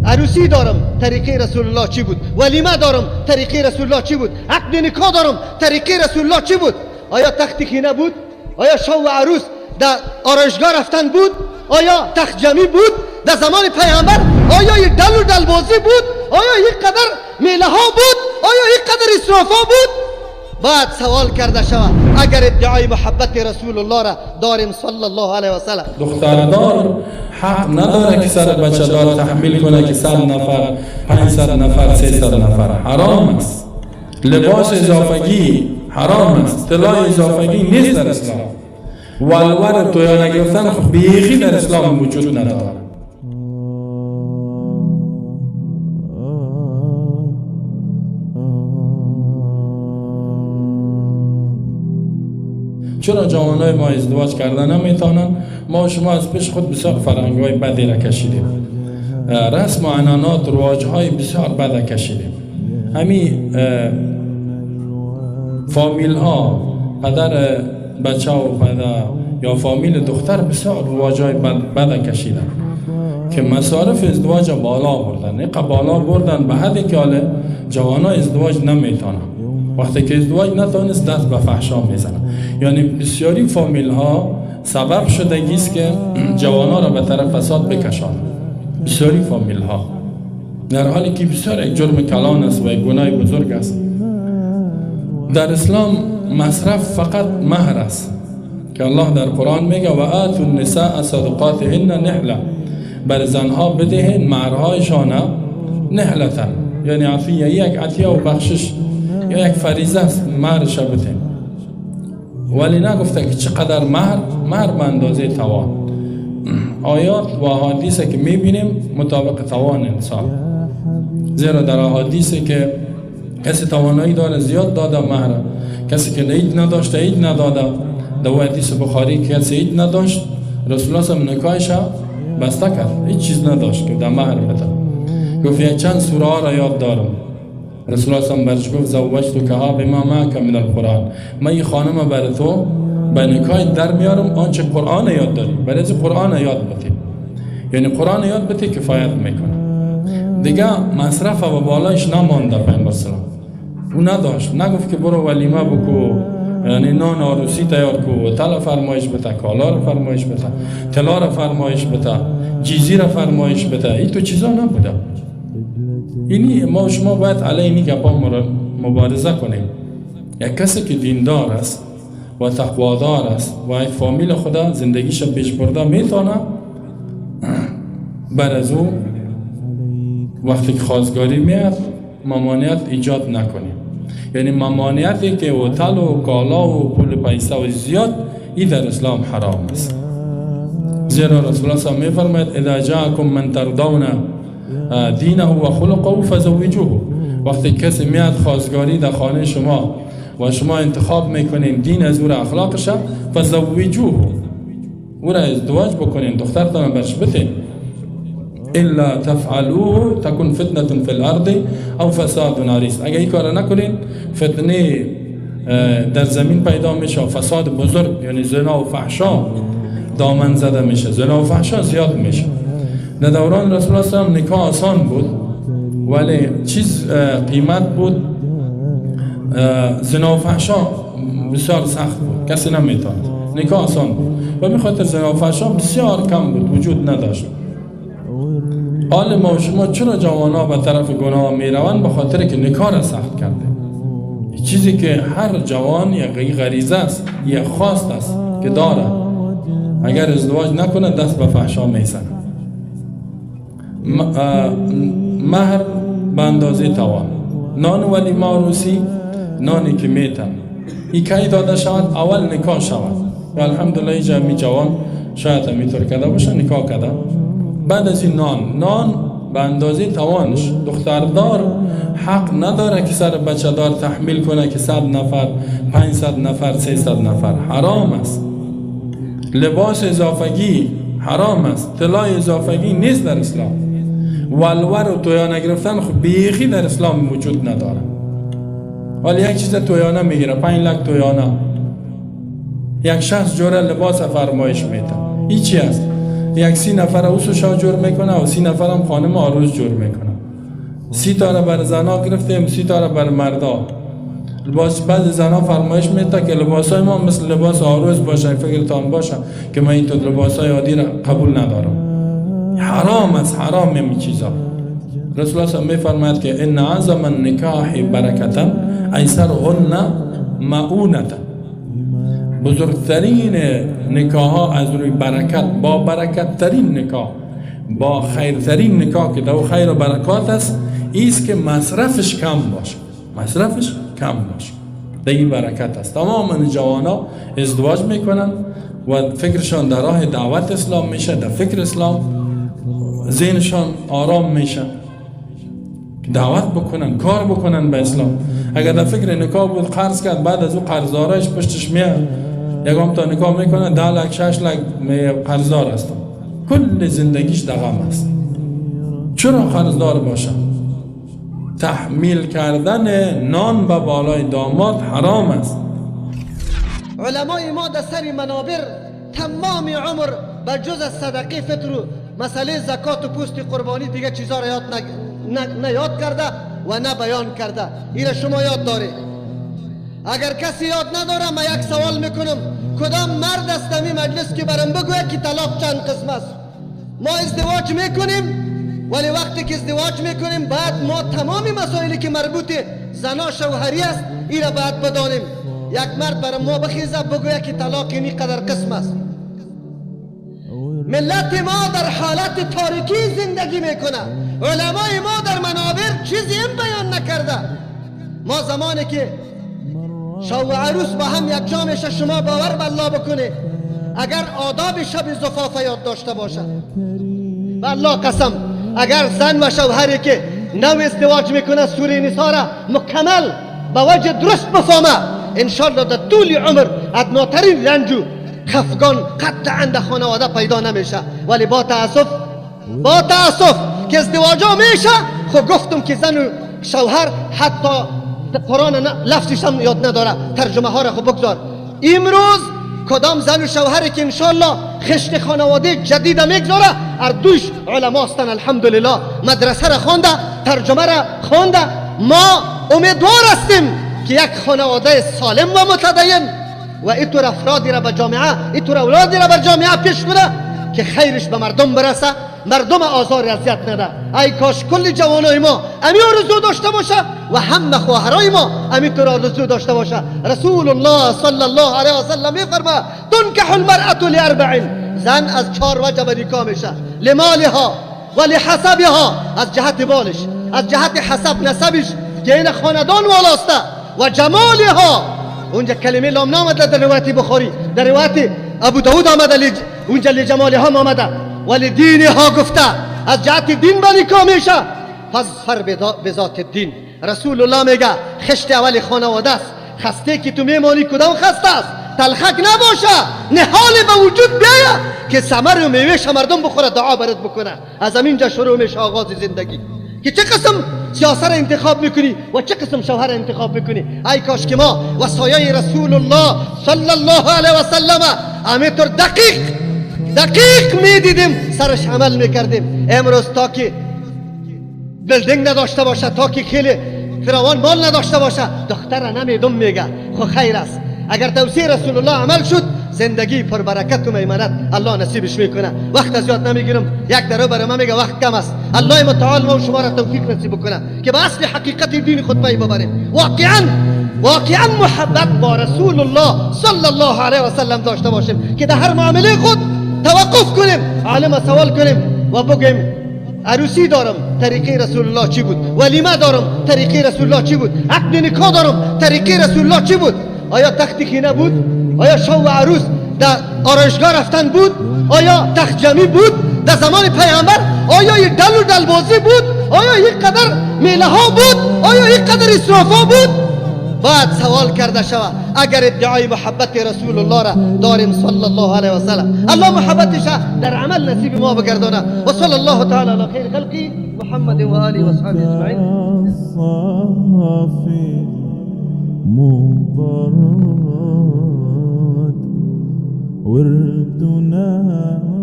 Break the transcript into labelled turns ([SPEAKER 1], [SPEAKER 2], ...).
[SPEAKER 1] عروسی دارم، طریقه رسول الله چی بود؟ ولیمه دارم، طریقه رسول الله چی بود؟ عقد نکاح دارم، طریقه رسول الله چی بود؟ آیا تخت خینه بود؟ آیا شو و عروس در آرایشگاه رفتن بود؟ آیا تخت جمعی بود در زمان پیامبر؟ آیا یک دل و دلبازی بود؟ آیا یک قدر میله ها بود؟ آیا یک قدر اسراف ها بود؟ باید سوال کرده شود اگر ادعای محبت رسول الله را داریم صلی الله علیه و سلم.
[SPEAKER 2] دختردار حق نداره که سر بچه دار تحمیل کنه که 100 نفر، 500 نفر، 300 نفر. حرام است. لباس اضافگی حرام است. طلای اضافگی نیست در اسلام. ولور تویا نگرفتن خب بیخی در اسلام وجود نداره. چرا جوانای ما ازدواج کرده نمیتونن؟ ما شما از پیش خود بسیار فرهنگ های بدی را کشیدیم، رسم و عنعنات، رواج های بسیار بد کشیدیم. همی فامیل ها، پدر بچه و پدر یا فامیل دختر بسیار رواج های بد کشیدن که مصارف ازدواج بالا بردن، اینقدر بالا بردن به حدی که حالا جوان ها ازدواج نمیتونن. وقتی که ازدواج نتونست دست به فحشا میزنن. یعنی بسیاری فامیل ها سبب شدگی است که جوان ها را به طرف فساد بکشانند. بسیاری فامیل ها، در حالی که بسیار یک جرم کلان است و یک گناه بزرگ است. در اسلام مصرف فقط مهر است که الله در قرآن میگه و آتوا النساء صدقاتهن نحله، بر زنها بدهین مهرهایشان نحلتا، یعنی عطیه، یک عطیه و بخشش یا یک فریضه است مهرش بدهین. ولی نگفته که چقدر مهر، مهر به اندازه توان. آیات و احادیث که میبینیم مطابق توان انسان، زیرا در احادیث که کسی توانایی داره زیاد داده مهر، کسی که عید نداشته عید نداده. در حدیث بخاری که کسی عید نداشت، رسول الله صلی نکاحش بسته کرد، هیچ چیز نداشت که در مهر بده. گفت یک چند سوره ها را یاد دارم. رسول الله صلی برش گفت زوجتکها بما معک من القرآن، من این خانم بر تو به نکاح در میارم آنچه قرآن یاد داری، برای از قرآن یاد بده، یعنی قرآن یاد بده کفایت میکنه دیگه. مصرف و بالایش نمانده. پیامبر سلام او نداشت، نگفت که برو ولیمه بکو، یعنی نان عروسی تیار کو، طلا فرمایش بده، کالا رو فرمایش بده، طلا رو فرمایش بده، جیزی رو فرمایش بده. این تو چیزا نبوده. اینی ما شما باید علیه این گپا مبارزه کنیم. یک کسی که دیندار است و تقوادار است و یک فامیل خدا زندگیش پیش برده میتونه، بر از او وقتی که خواستگاری میاد ممانعت ایجاد نکنیم. یعنی ممانعتی که هتل و کالا و پول پیسه و زیاد، این در اسلام حرام است. زیرا رسول الله صلی میفرماید اذا جاءکم من ترضون دینه و خلقه فزوجوه. وقتی کسی میاد خواستگاری در خانه شما و شما انتخاب میکنین دین از او را اخلاقش، فزوجوه، او را ازدواج بکنین، دخترتان برش بتین. الا تفعلوه تكن فتنه فی الارض او فساد عریض. اگر این کار نکنین فتنه در زمین پیدا میشه و فساد بزرگ، یعنی زنا و فحشا دامن زده میشه، زنا و فحشا زیاد میشه. در دوران رسول الله صلی نکاح آسان بود ولی چیز قیمت بود، زنا و فحشا بسیار سخت بود، کسی نمیتونست. نکاح آسان بود و به خاطر زنا و فحشا بسیار کم بود، وجود نداشت. حال ما و شما چرا جوان به طرف گناه میروند؟ به خاطر که نکاح را سخت کرده. چیزی که هر جوان یک غریزه است، یک خواست است که داره، اگر ازدواج نکنه دست به فحشا میزنه. مهر به اندازه توان، نان ولی عروسی، نانی که میتن این کی داده شود؟ اول نکاح شود. و الحمدلله جمعی جوان شاید همینطور کرده باشه، نکاح کرده، بعد از این نان به اندازه توانش. دختردار حق نداره که سر بچه دار تحمیل کنه که 100 نفر، 500 نفر، 300 نفر. حرام است. لباس اضافگی حرام است. طلای اضافگی نیست در اسلام. ولور و تویانه گرفتن خب بیخی در اسلام وجود نداره. ولی یک چیز تویانه میگیره، 5 لک تویانه، یک شخص جوره لباس فرمایش میده، این چی است؟ یک 30 نفر اوسو شاه جور میکنه و 30 نفر هم خانم آروز جور میکنه. 30 تا بر زنا گرفتیم، 30 تا بر مردا. لباس بعض زنا فرمایش میده که لباسای ما مثل لباس آروز باشه، فکرتان باشه که من این تو لباسای عادی را قبول ندارم. حرام است، حرام این چیزا. رسول الله صلی میفرماید که ان عظم النکاح برکتا ایسرهن معونتا. بزرگترین نکاح ها از روی برکت، با برکت ترین نکاح، با خیرترین نکاح که در خیر و برکات است، ایست که مصرفش کم باشه، مصرفش کم باشه، در این برکت است. تمام جوانا ازدواج میکنن و فکرشان در راه دعوت اسلام میشه، در فکر اسلام ذهنشان آرام میشه، دعوت بکنن، کار بکنن به اسلام. اگر در فکر نکاح بود قرض کرد، بعد از او قرضدارش پشتش میاد، یکم تا نکاح میکنه 10 لک 6 لک قرضدار است، کل زندگیش در غم است. چرا قرضدار باشه؟ تحمیل کردن نان به بالای داماد حرام است.
[SPEAKER 1] علمای ما در سر منابر تمام عمر به جز از صدقه فطر و مسئله زکات و پوست قربانی دیگه چیزا را یاد نه یاد کرده و نه بیان کرده. این شما یاد داره. اگر کسی یاد نداره من یک سوال میکنم، کدام مرد است در این مجلس که برام بگوید که طلاق چند قسم است؟ ما ازدواج میکنیم، ولی وقتی که ازدواج میکنیم بعد ما تمام مسائلی که مربوط زنا شوهری است این را باید بدانیم. یک مرد برای ما بخیزه بگوید که طلاق اینی قدر قسم است. ملت ما در حالت تاریکی زندگی میکنه. علمای ما در منابر چیزی هم بیان نکرده. ما زمانی که شو و عروس با هم یک جا میشه، شما باور به الله بکنه اگر آداب شب زفاف یاد داشته باشه، به الله قسم اگر زن و شوهری که نو ازدواج میکنه سوره نساء را مکمل به وجه درست بفهمه، انشالله در طول عمر ادناترین رنج و خفگان قطعا در خانواده پیدا نمیشه. ولی با تاسف، با تاسف که ازدواجا میشه، خب گفتم که زن و شوهر حتی قرآن لفظش هم یاد نداره، ترجمه ها را خب بگذار. امروز کدام زن و شوهری که انشالله خشت خانواده جدید میگذاره، اردوش علما هستن الحمدلله، مدرسه را خوانده، ترجمه را خوانده. ما امیدوار هستیم که یک خانواده سالم و متدین و اینطور افرادی را به جامعه، اینطور اولادی را بر جامعه پیش بره که خیرش به مردم برسه، مردم آزار اذیت نده. ای کاش کل جوانای ما امی آرزو داشته باشه و همه خواهرای ما امی طور آرزو داشته باشه. رسول الله صلی الله علیه و سلم میفرما تنکح المرأة لاربع، زن از 4 وجه به نکاح میشه، لمالها و لحسبها، از جهت مالش، از جهت حسب نسبش که این خاندان والاسته، و جمالها. اونجا کلمه لام نامده در روایت بخاری، در روایت ابو داود آمده، اونجا لجمالها آمده، ولی دینها گفته، از جهت دین به نکاح میشه. فاظفر بذات الدین. رسول الله میگه خشت اول خانواده است، خسته که تو میمانی کدام خسته است؟ تلخک نباشه، نهال به وجود بیایه که ثمر و میوهش مردم بخوره، دعا برات بکنه. از همینجا شروع میشه آغاز زندگی که چه قسم سیاسه را انتخاب میکنی و چه قسم شوهر را انتخاب میکنی. ای کاش که ما وصایای رسول الله صلی الله علیه و سلم همینطور دقیق دقیق میدیدیم، سرش عمل میکردیم. امروز تا که building نداشته باشه، تا که خیلی فراوان مال نداشته باشه، دختر نمیدم میگه. خو خیر است، اگر توصیه رسول الله عمل شد، زندگی پربرکت و میمنت الله نصیبش میکنه. وقت زیاد نمیگیرم، یک درو برای من میگه وقت کم است. الله متعال ما و شما را توفیق نصیب کنه که به اصل حقیقت دین خود پی ببریم. واقعا واقعا محبت با رسول الله صلی الله علیه و سلم داشته باشیم که در هر معامله خود توقف کنیم، عالم سوال کنیم و بگیم عروسی دارم طریقه رسول الله چی بود، ولیمه دارم طریقه رسول الله چی بود، عقد نکاح دارم طریقه رسول الله چی بود. آیا تخت خینه بود؟ آیا شو و عروس در آرایشگاه رفتن بود؟ آیا تخت جمعی بود در زمان پیامبر؟ آیا یک دل و دلبازی بود؟ آیا یک قدر میله ها بود؟ آیا یک قدر اسراف ها بود؟ باید سوال کرده شود اگر ادعای محبت رسول الله را داریم صلی الله علیه و سلم. الله محبتش در عمل نصیب ما بگردانه. و صلی الله تعالی علی خیر خلقی محمد و آله و اصحابه اجمعین.
[SPEAKER 3] مبرد وردنا.